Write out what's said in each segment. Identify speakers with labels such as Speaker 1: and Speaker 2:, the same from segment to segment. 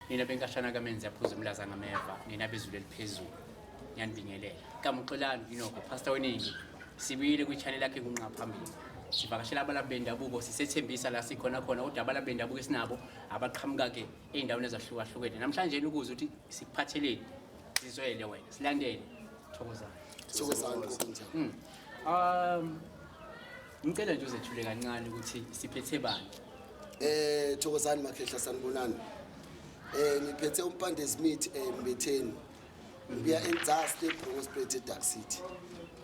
Speaker 1: Nina benkashana kamenzi yaphuza umlaza ngameva, nina bezulu eliphezulu. Ngiyanibingelela. Kamuxolani Inoko, Pastor weningi. Sibuyile kwi-channel yakhe kunqa phambili. Sivakashela abalaphi bendabuko, sisethembisa la sikhona khona kodwa abalaphi bendabuko esinabo abaqhamuka ke ey'ndaweni ezahlukahlukene. Namhlanje ukuze ukuthi sikuphatheleni sizwele wena, silandele. Thokozani.
Speaker 2: Thokozani kunjani?
Speaker 1: Ngicela nje uzethule kancane ukuthi siphethe bani.
Speaker 2: Thokozani makhehla, sanibonani. Ngiphethe uMpande Smith eMbetheni. Ngibuya eNzasi eBronkhorstspruit eDark City.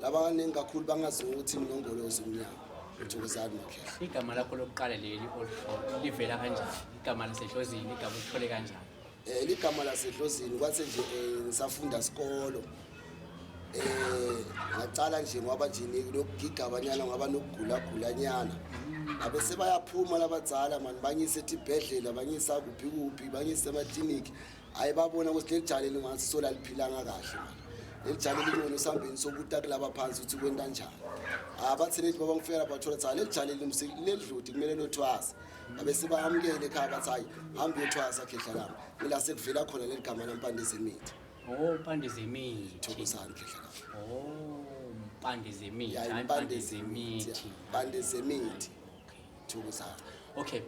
Speaker 2: Laba abaningi kakhulu bangazi ukuthi nginongolozi umnyama. Thokozani makhehla.
Speaker 1: Igama lakho lokuqala leli olisho livela kanjani? Igama lasedlozini, igama ulithole kanjani?
Speaker 2: Ligama lasedlozini kwathe nje ngisafunda isikolo. Ngacala nje ngoba nje nokugigabanyana ngaba nokugula gulanyana. Abe sebayaphuma labadzala mani, banyise etibhedlela, banyisa kuphi kuphi, banyise emakliniki. Hayi, babona ukuthi leli jali lingathi sola liphilanga kahle mani, leli jali lingcono sihambeni sokuta kulaba phansi ukuthi kwenta njani. Abathi lethi baba ngifika bathola ukuthi leli jali lelidludi kumele lothwasa. Babe sebayamukele ekhaya, bathi hayi, hamba uyothwasa khehla lami. Ila sekuvela khona leli gama laMpande Zemithi.
Speaker 1: Oh, Mpande Zemithi.
Speaker 2: Thokozani khehla lami.
Speaker 1: Oh, Mpande Zemithi.
Speaker 2: Ya,
Speaker 1: hayi,
Speaker 2: Impande Zemithi. Mpande Zemithi. Thokozani.
Speaker 1: Okay.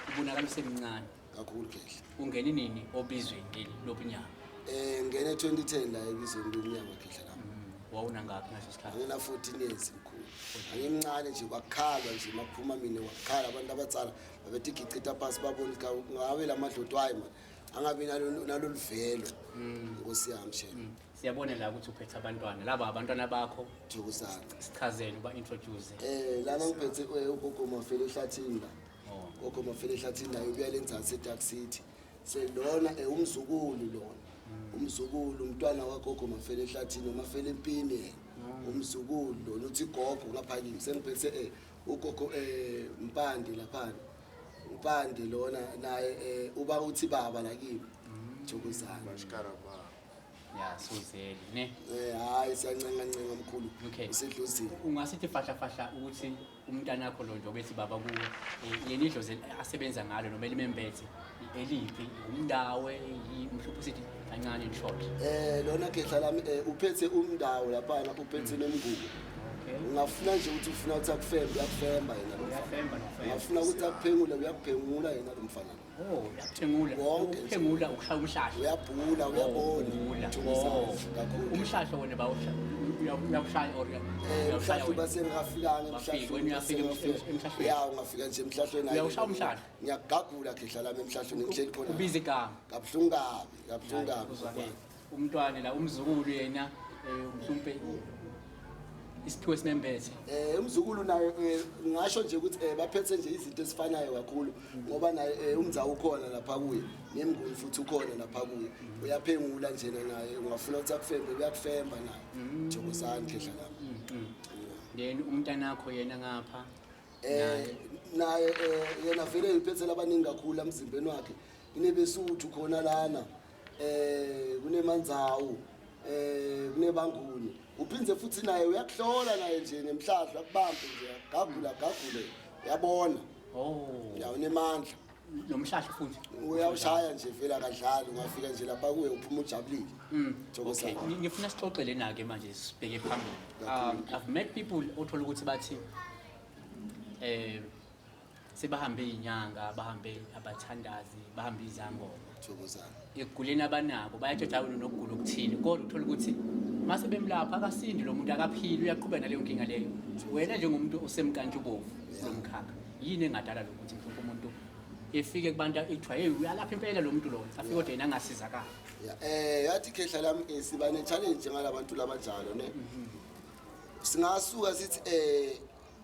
Speaker 1: Ubonakala usemncane.
Speaker 2: Kakhulu khehla.
Speaker 1: Ungene nini obizweni leli lobunyama?
Speaker 2: Ngene 2010 la ebizweni lomnyama khehla lami.
Speaker 1: Wawunangaphi ngaso sikhathi?
Speaker 2: Angina 14 years mkhulu. Angimncane nje, kwakhalwa nje makuphuma mina, kwakhala abantu abadzala babethi gicita phansi, babona ukuthi ngabe lamadloti hayi man, angabi nalolu velo. Nkosi yami shela.
Speaker 1: Siyabona la ukuthi uphethe abantwana. Laba abantwana bakho.
Speaker 2: Thokozani.
Speaker 1: Sichazele, uba introduce.
Speaker 2: Lana ngiphethe ugogo Mafele ehlathini la.
Speaker 1: Oh.
Speaker 2: Gogo Mafele ehlathini naye ubuya lenzansi eDark City. Selona umzukulu lona. Umzukulu umntwana wagogo Mafele ehlathini, uMafele empini yena. Umzukulu lona uthi gogo ngapha kimi. Sengiphethe ugogo Mpande lapha. Mpande lona naye uba uthi baba la kimi. Thokozani.
Speaker 3: Bashikaraba.
Speaker 1: Ya, suzeli ne.
Speaker 2: Hayi, siyancenga ncenga mkhulu.
Speaker 1: Okay.
Speaker 2: Usedlozini.
Speaker 1: Ungasithi fahla fahla ukuthi umntana wakho lo nje obethi baba kuwe, yena idlozi asebenza ngalo noma elimembethe eliphi, umndawe, mhlupho sithi kancane in short?
Speaker 2: Lona khehla lami uphethe umndawo laphana, uphethe nomngubo. Ungafuna nje ukuthi ufuna ukuthi akufembe, uyakufemba yena lo mfana.
Speaker 1: Uyafemba nokufemba.
Speaker 2: Ungafuna ukuthi akuphengule, uyakuphengula yena lo mfana.
Speaker 1: Oh, uyakuphengula.
Speaker 2: Wonke nje.
Speaker 1: Ukuphengula ukushaya umhlahlo.
Speaker 2: Uyabhula, uyabona.
Speaker 1: Ubhula.
Speaker 2: Thokozani
Speaker 1: Oh.
Speaker 2: kakhulu.
Speaker 1: Umhlahlo wena uyawushaya or uyawushaya
Speaker 2: Umhlahlo
Speaker 1: wena?
Speaker 2: basengafikanga.
Speaker 1: Bafika, wena uyafika emhlahlweni?
Speaker 2: Ya, ungafika nje emhlahlweni.
Speaker 1: Uyawushaya umhlahlo?
Speaker 2: Ngiyagagula khehla lami emhlahlweni ngihleli khona.
Speaker 1: Ubiza igama.
Speaker 2: Kabuhlungu kabi, kabuhlungu kabi.
Speaker 1: Uzwakele. Umntwana la, umzukulu yena, mhlawumbe isiphiwo simembethe?
Speaker 2: Umzukulu naye ngisho nje ukuthi baphethe nje izinto ezifanayo kakhulu ngoba naye umzawu ukhona lapha kuye, nemnguni futhi ukhona lapha kuye. Uyaphengula njena naye, ungafuna ukuthi akufembe, uyakufemba naye. Thokozani khehla lami.
Speaker 1: Then umntanakho yena ngapha?
Speaker 2: Naye yena vele iphethe labaningi kakhulu emzimbeni wakhe. Kunebesuthu khona lana, kunemanzawu, kunebanguni. Uphindze futhi naye uyakuhlola naye nje ngemhlahlo, akubambe nje agagula agagule, uyabona.
Speaker 1: Oh.
Speaker 2: Ya, unemandla.
Speaker 1: Nomhlahlo futhi?
Speaker 2: Uyawushaya nje vele, akadlali. Ungafika nje lapha kuye uphuma ujabulile. Thokozani.
Speaker 1: Okay, ngifuna sixoxe lena ke manje, sibheke phambili.
Speaker 2: Kakhulu.
Speaker 1: I've met people othola ukuthi bathi sebahambe izinyanga, bahambe abathandazi, bahambe izangoma.
Speaker 2: Thokozani.
Speaker 1: Ekuguleni abanako bayathetha nokugula okuthile, kodwa uthola ukuthi mase bemlapha akasindi lo muntu, akaphili, uyaqhubeka naleyo nkinga leyo. Wena njengomuntu osemkantshubovu lomkhakha, yini engadala lokuthi mhlawumbe umuntu efike kubantu ekuthiwa hey, uyalapha impela lo muntu lona, afike kodwa yena angasizakali?
Speaker 2: Ya, yathi khehla lami, siba ne challenge ngalabantu labanjalo ne. Singasuka sithi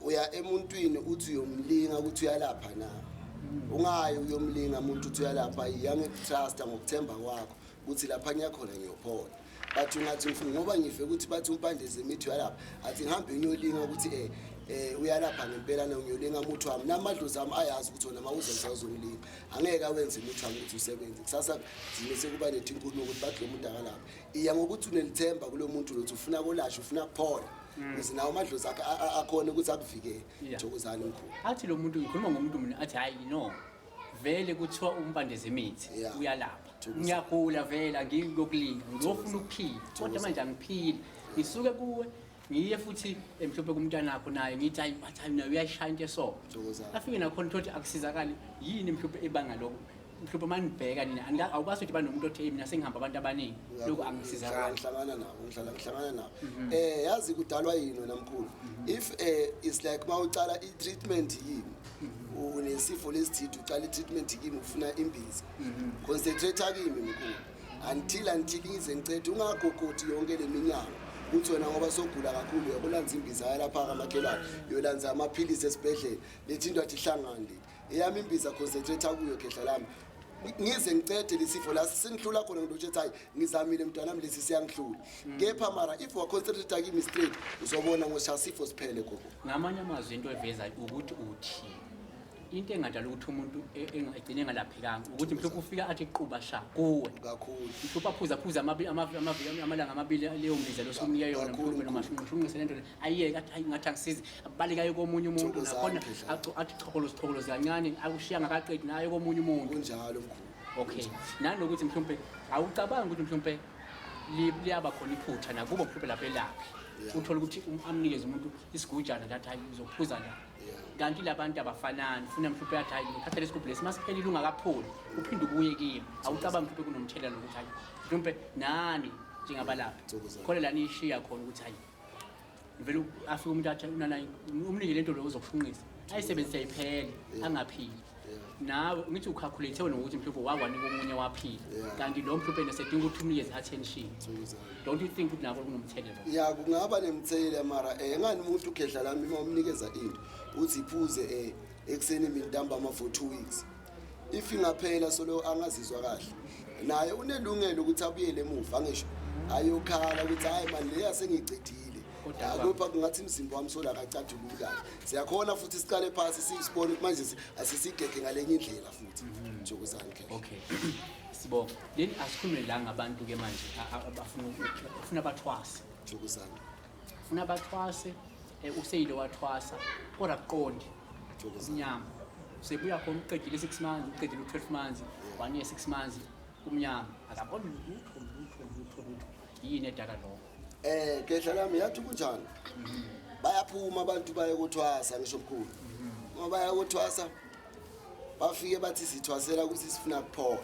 Speaker 2: uya emuntwini uthi uyomlinga ukuthi uyalapha na. Ungayi uyomlinga umuntu uthi uyalapha, iyange-trust ngokuthemba kwakho ukuthi lapha ngiyakhona ngiyophola. But ungathi ngifuna ngoba ngive ukuthi bathi uMpande Zemithi uyalapha, athi ngihambe ngiyolinga ukuthi uyalapha ngempela na, ngiyolinga umuthi wami. Namadlozi ami ayazi ukuthi wona mawuza uzongilinga. Angeke awenze umuthi wami ukuthi usebenze. Kusasa zine sekuba netinkulumo ukuthi bathi lo muntu akalapha. Iya ngokuthi unelithemba kulo muntu lothi ufuna kolashwa, ufuna kuphola. Ukuze nawo amadlozi akhe akhona ukuthi akuvikele. Thokozani mkhulu.
Speaker 1: Athi lo muntu, ngikhuluma ngomuntu mina, athi hayi no. Vele kuthiwa umpande zemithi uyalapha.
Speaker 2: Thokoza.
Speaker 1: Ngiyagula vele, angikuyokulinga, ngiyofuna ukuphila, kodwa manje angiphili. Ngisuke kuwe ngiye futhi mhlawumbe kumntanakho naye ngithi hayi, bathi hayi, naye uyayishaya into eso.
Speaker 2: Thokozani.
Speaker 1: Afike nakhona uthole ukuthi akusizakali. Yini mhlawumbe ebanga lokho? Mhlawumbe uma nibheka nina, awukwazi ukuthi banomuntu othi, "Hey, mina sengihamba abantu abaningi, lokhu angisizakali."
Speaker 2: Ngihlangana nabo, ngihlala ngihlangana nabo. Yazi kudalwa yini wena mkhulu? If it's like mawucala i-treatment yini, unesifo lesithide, ucala i-treatment kimi, ufuna imbiza, concentrate kimi mkhulu until ngize ngicede. Ungagogodi yonke le minyango uthi wena ngoba sogula kakhulu uyakulanza imbiza yalapha kamakhelwane, uyolanza amaphilisi esibhedlela. Lethi into athi ihlangane leti eyami imbiza, concentrate kuyo khehla lami, ngize ngicede lesifo la sengihlula khona. Ngilothe hayi, ngizamile mntwanami, lesi siyangihlula. Kepha mara if waconcentrate kimi straight, uzobona ngoshaya sifo siphele gogo.
Speaker 1: Ngamanye amazwi, into evezayo ukuthi uthi into engadala ukuthi umuntu egcine engalaphekanga ukuthi mhlawumbe ufika athi quba sha kuwe,
Speaker 2: kakhulu,
Speaker 1: mhlawumbe aphuza phuza amalanga amabili leyo mbiza lo sokunika yona,
Speaker 2: Kakhulu,
Speaker 1: mhlawumbe noma shunqise lento le, ayiyeke, athi hayi, ngathi angisizi, abaleka aye komunye umuntu.
Speaker 2: Thokozani,
Speaker 1: Nakhona
Speaker 2: Khehla.
Speaker 1: athi chokolozi chokolozi kancane, akushiya ngakaqedi, naye komunye umuntu.
Speaker 2: Kunjalo mkhulu.
Speaker 1: Okay, nanokuthi mhlawumbe awucabangi ukuthi mhlawumbe liyaba khona iphutha nakubo mhlawumbe lapha elaphi, uthole ukuthi amnikeze umuntu isigujana nje, athi hayi, uzophuza la, kanti labantu abafanani. Funa mhlawumbe athi hayi, ngithatha lesigubhu lesi, masiphelile ungakapholi uphinde ubuye kimi. Awucabangi mhlawumbe kunomthelela nokuthi hayi, mhlawumbe nani njengabalaphi
Speaker 2: Thokozani.
Speaker 1: khona la niyishiya khona ukuthi hayi, vele afike umuntu athi unana umnike lento lo uzokushunqisa, ayisebenzise iphele, angaphili. Nawe ngithi ucalculate wena ngokuthi mhlawumbe wakwanika omunye waphila, kanti lo mhlawumbe nesedinga ukuthi umnikeze attention.
Speaker 2: Thokozani.
Speaker 1: Don't you think ukuthi nako kunomthelela?
Speaker 2: Ya, kungaba nemthelela mara ngani umuntu ukhehla lami uma umnikeza into uthi iphuze ekuseni, imini, ntambama for 2 weeks, if ingaphela solo angazizwa kahle, naye unelungelo ukuthi abuyele emuva, angisho ayokhala ukuthi hayi mani, leya sengiyicedile.
Speaker 1: Kodwa
Speaker 2: Akupha kungathi umzimba wami sola akacathululi kahle. Siyakhona futhi siqale phasi, sisibone ukuthi manje asisigege ngalenye indlela futhi. Thokozani khehla.
Speaker 1: Okay, sibonga. Then asikhulume la ngabantu-ke manje abafuna ufuna bathwase.
Speaker 2: Thokozani.
Speaker 1: Ufuna bathwase, useyile wathwasa kodwa akuqondi.
Speaker 2: Thokozani.
Speaker 1: Umnyama sebuya khona, uqedile 6 months, uqedile u-12 months, one year, 6 months, kumnyama, akaboni lutho lutho lutho lutho. Yini edala lokho?
Speaker 2: Kehla lami, yathi kunjani? Bayaphuma abantu baye kothwasa, ngisho mkhulu. Uma baya kothwasa bafike bathi sithwasela ukuthi sifuna kuphola.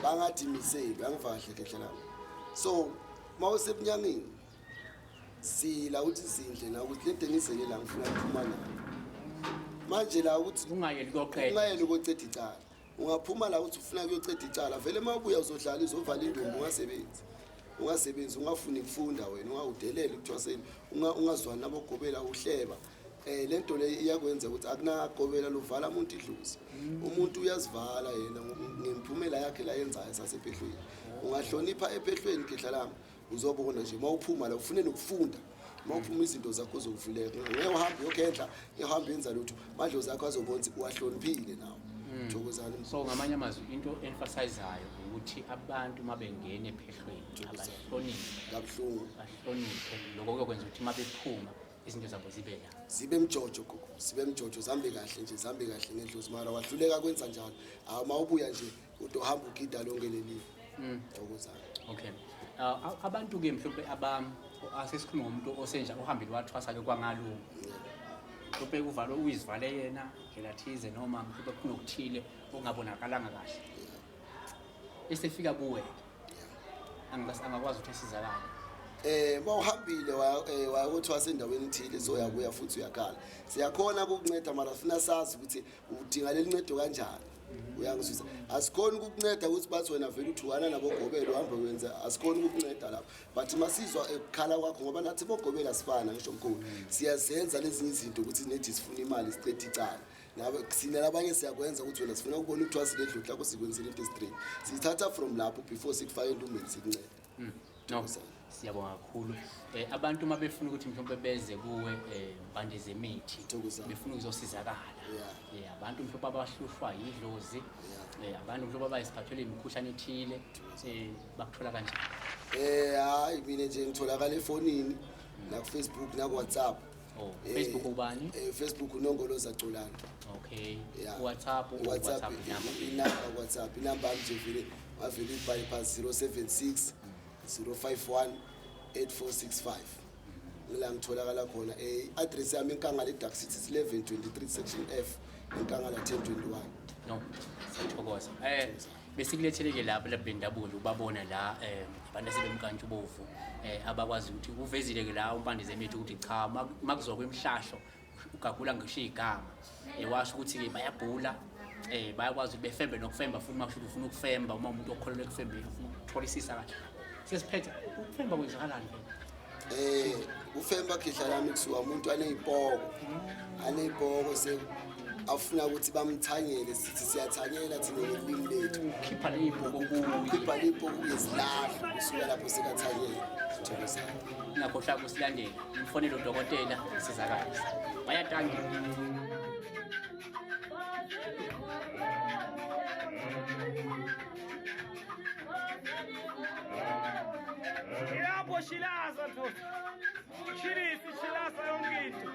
Speaker 2: Bangadimiseli, angivahle kehla lami. So mawusebunyangeni sila uthi zindle na ukuthi lento engizele la ngifuna ukuphuma nayo. Manje la ukuthi
Speaker 1: ungayeli kuyoqeda.
Speaker 2: Ungayeli ukuyoceda icala. Ungaphuma la uthi ufuna kuyoceda icala, vele uma ubuya uzodlala, izovala intombi, ungasebenzi. Ungasebenzi, ungafuni ukufunda wena, ungawudeleli ekuthwaseni, ungazwani nabogobela, uhleba. Lento le iyakwenza ukuthi akunagobela luvala umuntu idlozi. Umuntu uyazivala yena ngemphumela yakhe la yenzayo sasephehlweni. Ungahlonipha ephehlweni khehla lami, uzobona nje mawuphuma la ufune nokufunda. Mawuphuma izinto zakho zokuvuleka. Ngeke uhambe uyokhendla, uhambe yenza lutho. Madlozi akho azobona ukuthi uwahloniphile nawo. Thokozani.
Speaker 1: So ngamanye amazwi, into emphasizayo ukuthi abantu uma bengena ephehlweni abahloniphe.
Speaker 2: Kabuhlungu.
Speaker 1: Bahloniphe, lokho kuyokwenza ukuthi uma bephuma izinto zabo zibe la.
Speaker 2: Zibe mjojo gogo, zibe mjojo, zihambe kahle nje, zihambe kahle ngedlozi. Mara wahluleka kwenza njalo, awu, mawubuya nje utohamba ugida lonke leli. Thokozani.
Speaker 1: Okay, abantu-ke mhlawumbe aba asesikhuluma ngomuntu osenja uhambile wathwasa-ke kwangalunga, mhlawumbe uvalwe, uyizivale yena ndlela thize, noma mhlawumbe kunokuthile okungabonakalanga kahle, esefika kuwe angakwazi ukuthi asizakale?
Speaker 2: Mawuhambile wayakuthwasa endaweni ethile, soyabuya futhi uyakhala, siyakhona ukukunceda mara sifuna sazi ukuthi udinga leli ncedo kanjani, uyangizwisa? Asikhoni ukukunceda ukuthi bathi wena vele uthukana nabogobela, uhambe wenza, asikhoni ukukunceda lapho, but masizwa ekukhala kwakho, ngoba nathi bogobela sifana, ngisho mkhulu, siyazenza lezinye izinto ukuthi nethi sifuna imali sicede icala. Nawe sina labanye siyakwenza ukuthi wena sifuna ukubona ukuthwasa ledlozi lakho, sikwenzela into straight, sithatha from lapho before sikufake entumbeni sikuncede.
Speaker 1: No, siyabonga kakhulu. Abantu uma befuna ukuthi mhlawumbe beze kuwe, mpande zemithi,
Speaker 2: Thokozani.
Speaker 1: befuna ukuzosizakala, abantu mhlawumbe abahlushwa yidlozi, abantu mhlawumbe abayisiphathelwe imikhuhlane ethile, bakuthola kanjani?
Speaker 2: Hayi, mina nje ngitholakala efonini, naku Facebook, naku WhatsApp.
Speaker 1: Oh, Facebook ubani?
Speaker 2: Facebook uNongoloza Xolani.
Speaker 1: Okay.
Speaker 2: Yeah.
Speaker 1: WhatsApp,
Speaker 2: WhatsApp
Speaker 1: WhatsApp number.
Speaker 2: Inamba WhatsApp, inamba yami nje vele wavele uyibhale phansi, 076 051 8465. Ngila ngitholakala khona. I-address yami eNkangala, eDark City, 1123 section F, eNkangala 1021.
Speaker 1: No, siyathokoza. Besikulethele ke lapha bendabuko ubabona la abantu asebemkantshubovu abakwazi ukuthi uvezile ke la uMpande Zemithi ukuthi cha, makuzwa kwemhlahlo ugagula ngisho igama. Washo ukuthi ke bayabhula, bayakwazi ukuthi befembe nokufemba, futhi makusho ukuthi ufuna ukufemba, uma umuntu okholelwa ekufembeni ufuna ukutholisisa kahle. Sesiphethe, ukufemba kwenzakalani vele?
Speaker 2: Ufemba, khehla lami, kusuka umuntu aneyipoko se afuna ukuthi bamthanyele. Sithi siyathanyela thina ngolimi lethu.
Speaker 1: Ukhipha ley'bhoko kuye.
Speaker 2: Khipha ley'poko uyezilahla, kusuka lapho sekathanyela, thokozana.
Speaker 1: Ungakhohlwa ukusilandela, umfonele udokotela, usizakale. Bayatangi.
Speaker 3: Yabo shilaza ndoda. Shilisi shilaza yonke into.